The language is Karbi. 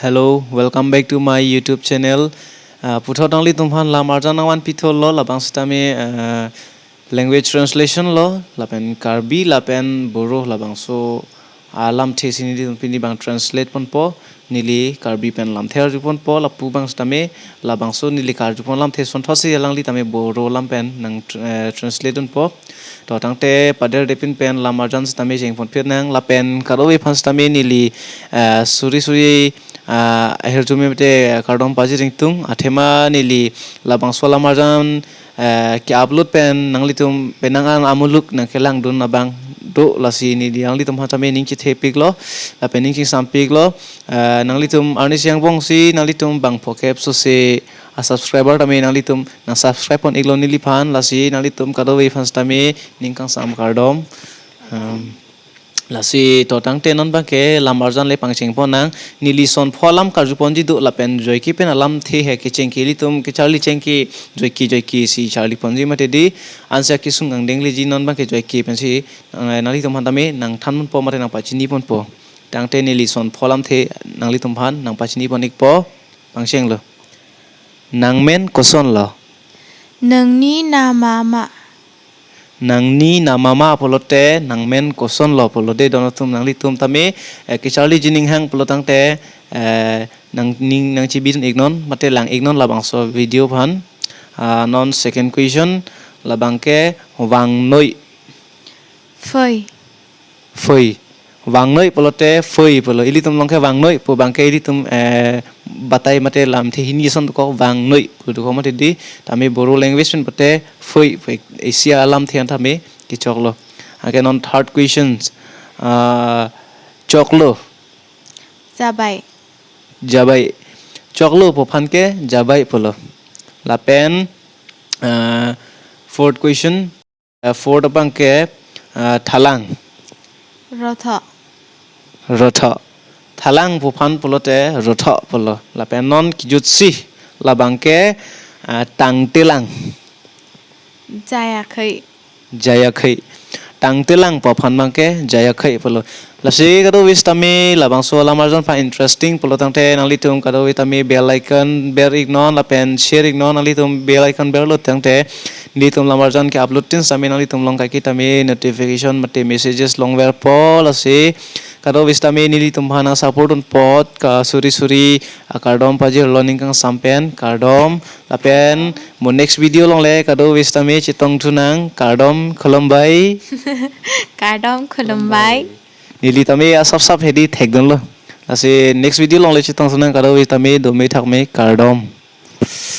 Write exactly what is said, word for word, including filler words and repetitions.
Hello, welcome back to my YouTube channel. Uh, puthot nanglitumphan lam arjan nangvanpi thulo, labang sitame uh, language translation lo, lapen Karbi lapen Boro labangso alamthe si nelitum pini abang translate ponpo, neli Karbi pen lamthe arju ponpo, lapu abang sitame labangso neli karjupon lamthe asonthot si alangli tame Boro lam pen nang tr- eh, translate dunpo. To tangte paderdepin pen lam arjan sitame chengponphi nang, lapen kadokave aphan sitame neli eh, suri suri ah, ahirjume mate kardom pajir ingtung, athema neli labangso lam arjan eh, ke-upload pen nanglitum penang an amuluk nangkelangdun abang do, lasi neli nanglitumphan tame ning chethepiklo, lapen ning chingsampiklo. Eh, nanglitum arnisi angbong si nanglitum bang phokep so se a subscriber tame nanglitum nang subscribe pon-iklo neliphan, lasi nanglitum kadokave aphan sitame ning kangsam kardom. Um, lasi to tangte non abangke lam arjan le pangchengpon nang, neli son pho alam karjuponji do, lapen joike pen alamthe he kechengke ilitum kecharli chengke joike joike si charliponji mate di, ansi akesung angdengleji, non abangke joike pensi eh, nanglitumphan tame nangthanponpo mate nangpachiniponpo. Tangte neli son pho alamthe nanglitumphan nangpachinipon-ikpo, pangchenglo. Nangmen kosonlo? Nangni nama ma? Nangni nama ma pulote nangmen kosonlo pulo de, don atum nanglitum tame eh, kecharliji ning hang pulo tangte eh, nang ning nangchibidun-iknon mate lang-iknon labangso video aphan. Ah, non second question, labangke vangnoi. Phoi. Phoi. Vangnoi pulote phoi pulo. Ilitum along ke vangnoi pu abangke ilitum eh, batai mate lamthe hini ason dokok, vangnoi pu dokok mate di, tame Boro language pen pote phoi pu, isi alamthe an tame kechoklo. Anke non third questions. Ah, choklo. Jabai. Jabai. Choklo pu aphan ke jabai pulo. Lapen ah, fourth question. Ah, fourth abangke ah, thalang. Rotho. Rotho. Thalang pu aphan pulote rotho pulo. Lapen non kejutsi, labangke ah, tangtelang. Jayakhei. Jayakhei. Tangtelang pu aphan abangke jayakhei pulo. Lasi kadokave sitame labangso lam arjan aphan interesting pulo tangte nanglitum kadokave tame bell icon ber-iknon lapen share-iknon, nanglitum bell icon berlo tangte nelitum lam arjan ke-upload tin sitame nanglitum along kaike tame notification mate messages longverpo, lasi kadokave sitame nelitumphan nang support dunpot, ka suri suri akardom pajirlo, ning kangsam pen kardom. Lapen mo next video along le kadokave sitame chetongthu nang, kardom, khulumbai. Kardom, khulumbai. Neli tame asap sap hedi thekdunlo. Lasi next video along le chetongthu nang, kadokave tame dome thakme, kardom.